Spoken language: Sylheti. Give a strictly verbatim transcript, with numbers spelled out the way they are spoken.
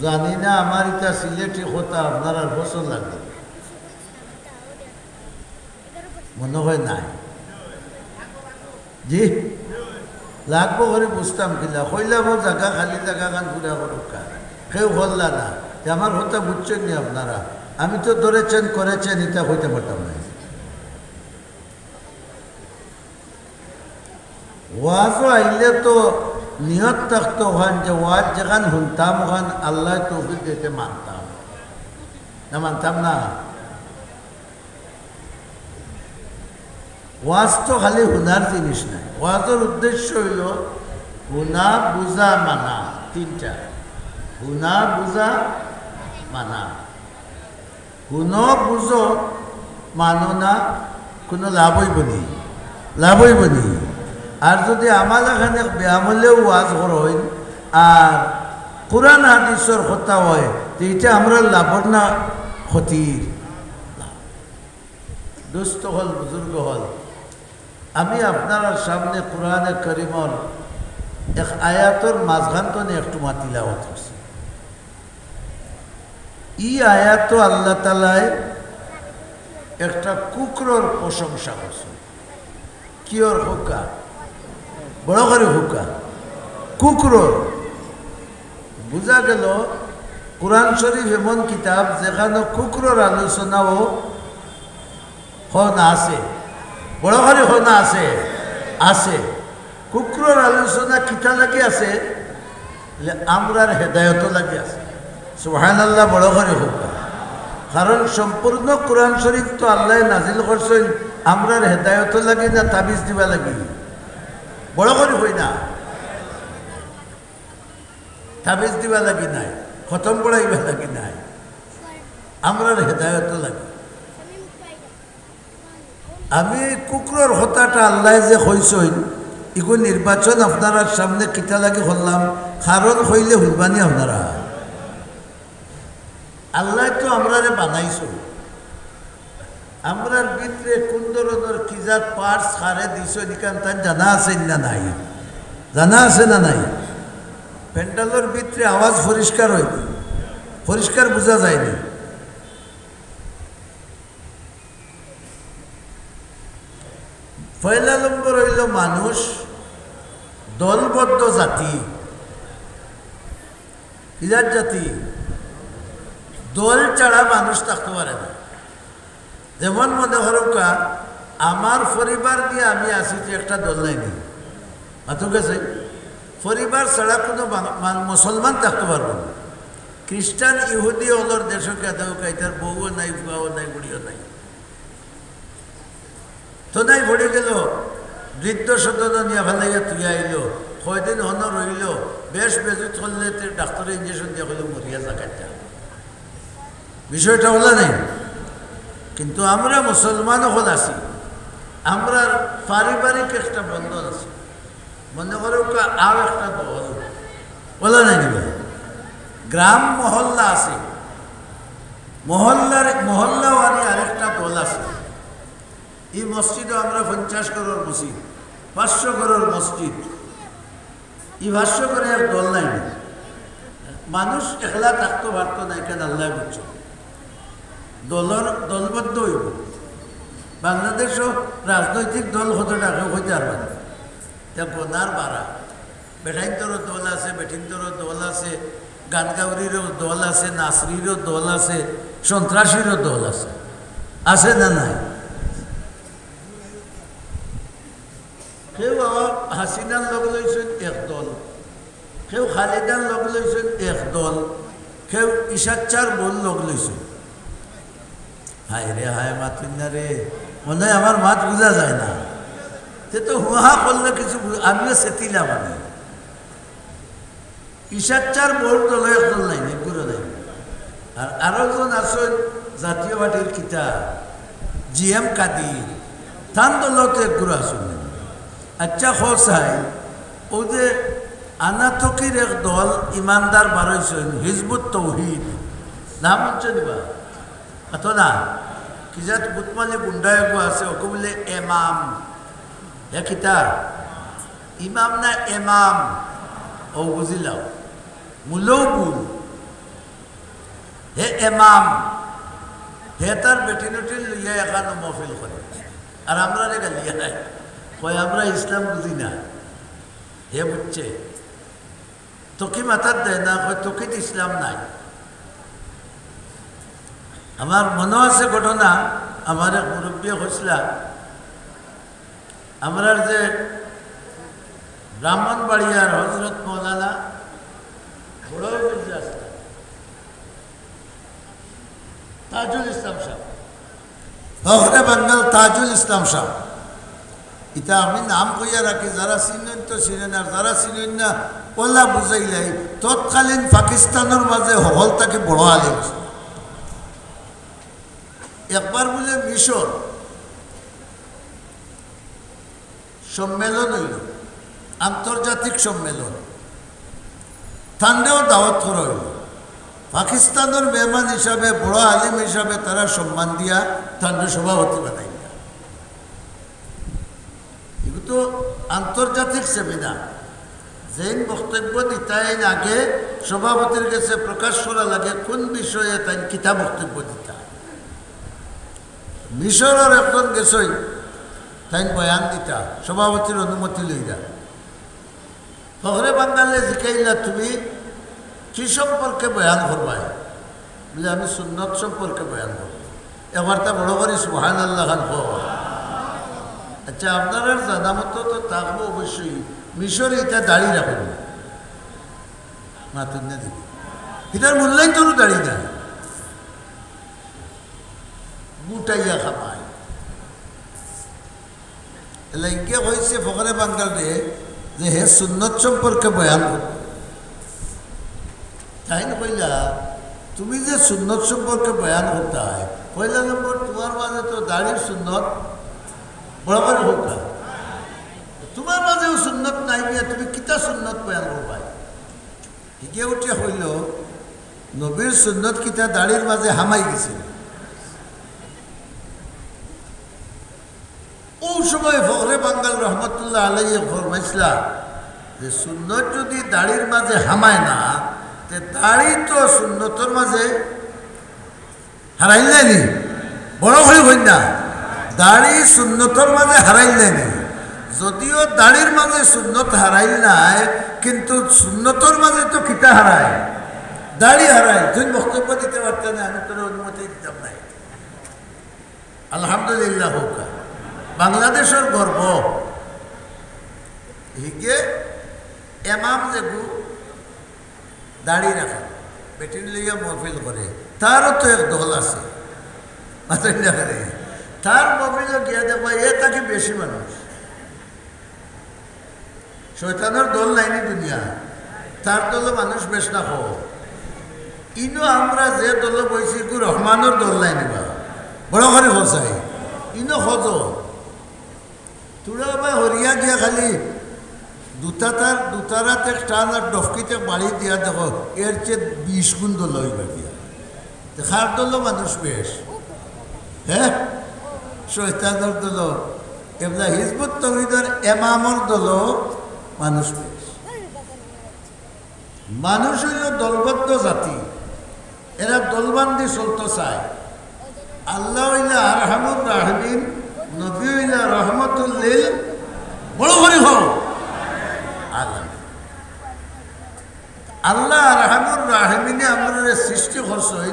জানি না আমার ইটা সিলেটি কথা আপনারার পছন্দ লাগে, মনে হয় নাই। জি, লাগবো করি বুঝতাম কিলা, কইলাম ও জাগা খালি জাগা খান পুরা করুক্কা, কেউ করলা না। যে আমার কথা বুঝছইন নি আপনারা, আমি তো ধরেছেন করেছেন ইটা কইতে পারতাম না। ওয়াজও আইলে তো নিয়ত থাকতো অখান যে ওয়াজ যেখান হুনতাম অখান আল্লায় তৌফিক দিতে মানতাম, না মানতাম না? ওয়াজ তো খালি হুনার জিনিস নায়, ওয়াজর উদ্দেশ্য অইলো হুনা, বুঝা, মানা, তিনটা। হুনা, বুঝা, মানা। হুনো, বুঝো, মানো না, কুনু লাভ অইবো নি? লাভ অইবো নি? আর যুদি আমালা খানেক বেআমলেও ওয়াজ করইন, আর কুরআন হাদিসর কথা অয়, তে ইটা আমরার লাভর না ক্ষতির? দোস্ত অকল, বুজুর্গ অকল, আমি আপনারার সামনে কুরআনে করিমর এক আয়াতর মাঝখান তনে একটু মা তিলাওয়াত করছি। ই আয়াতো আল্লাহ তাআলায় একটা কুকুরর প্রশংসা করছইন। কিওর কউক্কা? বড় করি কউক্কা। কুকুরর। বুঝা গেল, কুরআন শরীফ এমন কিতাব যেখানো কুকুরর আলোচনাও কও না আছে। বড় করি কও না আছে। আছে। কুকুরর আলোচনা কিতা লাগি আছে? বলে, আমরার হেদায়ত লাগি আছে। সুবহানাল্লাহ, বড় করি কউক্কা। কারণ সম্পূর্ণ কুরআন শরীফ তো আল্লায় নাজিল করছইন, আমরার হেদায়ত লাগি না তাবিজ দিবা লাগি? বড় করি কই না। তাবিজ দিবা লাগি নায়, খতম পড়াইবা লাগি নায়, আমরার হেদায়ত লাগি। আমি কুকুরর কথাটা আল্লায় যে কইছইন, ইগু নির্বাচন আপনারার সামনে কিতা লাগি করলাম, কারণ কইলে হুনবা নি আপনারা। আল্লায় তো আমরারে বানাইছইন, আমরার ভিতরে কুন ধরনর কি জাত parts কারে দিছইন, ইখান তান জানা আছে না নাই? জানা আছে না নাই? প্যান্ডেলর ভিতরে আওয়াজ পরিষ্কার অয় নি? পরিষ্কার বুঝা যায় নি? পয়লা নম্বর অইলো মানুষ দলবদ্ধ জাতি। কি জাত জাতি? দল ছাড়া মানুষ থাকতো পারে না। যেমন মনে করউক্কা, আমার পরিবার দিয়া আমি আছি, তো একটা দল নায় নি? মাতউক্কা চাই, পরিবার ছাড়া কুনু বাং-, মান-, মুসলমান থাকতো পারবো না। খ্রিস্টান, ইহুদি অকলর দেশো গিয়া দেখউক্কা, ইতার বউও নাই, ফুয়াও নাই, বুড়িও নাই। তো নাই পড়ি গেল, বৃদ্ধ সদন নিয়া ফালাইয়া থুইয়া আইলো, কয়দিন হনো রইলো, বেশ বেজুত করলে তে ডাক্তরে injection দিয়া কইলো, "মরিয়া যা কাট্টা।" বিষয়টা অলা নাই। কিন্তু আমরা মুসলমান অকল আছি, আমরার পারিবারিক একটা বন্ধন আছে। মনে করউক্কা আর একটা দল, অলা নাই নি বা? গ্রাম মহল্লা আছে, মহল্লার, মহল্লাওয়ারি আরেকটা দল আছে। ই মসজিদো আমরা পঞ্চাশ ঘরর মসজিদ, পাঁচশো ঘরর মসজিদ, ই পাঁচশো ঘরে এক দল নায় নি? মানুষ একলা থাকতো পারতো না, ইখান আল্লায় বুঝছইন। দলর, দলবদ্ধ অইবো। বাংলাদেশো রাজনৈতিক দল কতটা কেউ কইতা পারবা না। ইটা গনার বারা। বেটাইন্তরও দল আছে, বেটিন্তরও দল আছে, গানগাউরিরও দল আছে, নাচরিরও দল আছে, সন্ত্রাসীরও দল আছে। আছে না নাই? কেউ আবার হাসিনার লগ লইছইন এক দল, কেউ খালেদার লগ লইছইন এক দল, কেউ ইশাচ্চার বউর লগ লইছইন। হায় রে হায়, মাতইন না রে, মনে অয় আমার মাত বুঝা যায় না। তে তো হুহা করলে কিছু বু-, আমিও সেতিলাম আমি। ইশাচ্চার বউর দলে একজন নাই, একগুরু নাই। আর আরো একজন আছইন জাতীয় পার্টির কিতা, জি এম কাদির, তান দলও তো একগুরু আছইন। আচ্ছা, কও চাই, অউ যে আনাতকির এক দল ইমানদার বার অইছইন, হিজবুত তৌহিদ, নাম হুনছো নি বা? অতো না, কি জাত বুটমালি গুন্ডা এগু আছে, অগু বুলে এমাম। হে কিতা? ইমাম না এমাম? অউ বুঝিলাও। মূলেও ভুল। হে এমাম, হে তার বেটিন উটিন লইয়া এখানো মহফিল করে, আর আমরারে গালিয়া দেয়, কয় আমরা ইসলাম বুঝি না। হে বুঝছে, তকি মাথাত দেয় না, কয় তকিত ইসলাম নাই। আমার মনো আছে ঘটনা, আমার এক মুরব্বিয়ে কইছলা, আমরার যে ব্রাহ্মণবাড়িয়ার হজরত মৌলানা বড় হুজুর যে আছলা, তাজুল ইসলাম সাব, ফখরে বাঙ্গাল তাজুল ইসলাম সাব, ইতা আমি নাম কইয়া রাখি, যারা চিনইন তো চিনইন, আর যারা চিনইন না, অলা বুঝাইলাই। তৎকালীন পাকিস্তানর মাঝে হকল থাকি বড় আলিম আছিল। একবার বুলে মিশর সম্মেলন অইল, আন্তর্জাতিক সম্মেলন, তানরেও দাওয়াত করা অইল। পাকিস্তানর মেহমান হিসাবে, বড় আলিম হিসাবে তারা সম্মান দিয়া তানরে সভাপতি বানাইলা। এগু তো আন্তর্জাতিক সেমিনার। যেইন বক্তব্য দিতা, এইন আগে সভাপতির গেছে প্রকাশ করা লাগে কোন বিষয়ে তাইন কিতা বক্তব্য দিতা। মিশরর একজন গেছইন, তাইন বয়ান দিতা, সভাপতির অনুমতি লইলা। ফখরে বাঙ্গালে জিকাইলা, "তুমি কি সম্পর্কে বয়ান করবায়?" বুলে, "আমি সুন্নত সম্পর্কে বয়ান করব।" এবার তা বড় করি সুবহানাল্লাহ খান কও। আচ্ছা, আপনারার জানা মতো তো থাকবো অবশ্যই, মিশরে ইতা দাড়ি রাখইন না। মাতুন না দেখি। ইতার মূল্যায়ন তো দাড়ি না। গুটাইয়া খাবায়। এলাইগে কইছে ফখরে বাঙ্গালরে যে হে সুন্নত সম্পর্কে বয়ান করতো। তাইন কইলা, "তুমি যে সুন্নত সম্পর্কে বয়ান করতায়, পয়লা নম্বর তুমার মাঝে তো দাড়ির সুন্নত বড় করি কউক্কা। তুমার মাঝেও সুন্নত নাই গিয়া তুমি কিতা সুন্নত বয়ান করবায়?" হিগে উঠিয়া কইল, "নবীর সুন্নত কিতা দাড়ির মাঝে হামাই গেছিল?" অউ সময় ফখরে বাঙ্গাল রহমতুল্লাহ আলাইহি ফরমাইছলা যে সুন্নত যদি দাড়ির মাঝে হামায় না, তে দাড়ি তো সুন্নতর মাঝে হারাইল নায়নি? বড় করি কইন না, দাড়ি সুন্নতর মাঝে হারাইল নায়নি? যদিও দাড়ির মাঝে সুন্নত হারাইল নায়, কিন্তু সুন্নতর মাঝে তো কিতা হারায়? দাড়ি হারায়। তুই বক্তব্য দিতে পারতে না, আমি তোর অনুমতি দিতাম নায়। আলহামদুলিল্লাহ কউক্কা। বাংলাদেশর গর্ব। হিগে এমাম যেগু দাড়ি রাখে, বেটিন লইয়া মহফিল করে, তারও তো এক দল আছে। মাতইন না কেনে? তার মহফিলো গিয়া দেখবা, এ থাকি বেশি মানুষ। শয়তানর দল নায়নি দুনিয়া, তার দলো মানুষ বেশ না কম। ইনো আমরা যে দলো বইছি, ইগু রহমানর দল নায়নি বা? বড় করি কও চাই। ইনো কত? তুরা বা হরিয়া গিয়া খালি দুটা তার, দুটার আত এক টান আর ডফকিতে বাড়ি দিয়া দেখো, এর চেয়ে বিশ গুণ দল অইবা গিয়া। তে কার দলো মানুষ বেশ? হে? শয়তানর দলো। এবলা হিজবুত তৌহিদর এমামর দলো মানুষ বেশ। মানুষ অইল দলবদ্ধ জাতি, এরা দলবান্দি চলতো চায়। আল্লাহ অইলা আরহামুর রাহিমিন, নবী অইলা রহমতুল লিল, বড় করি কও, আলামিন। আল্লাহ আরহামুর রাহিমিনে আমরারে সৃষ্টি করছইন,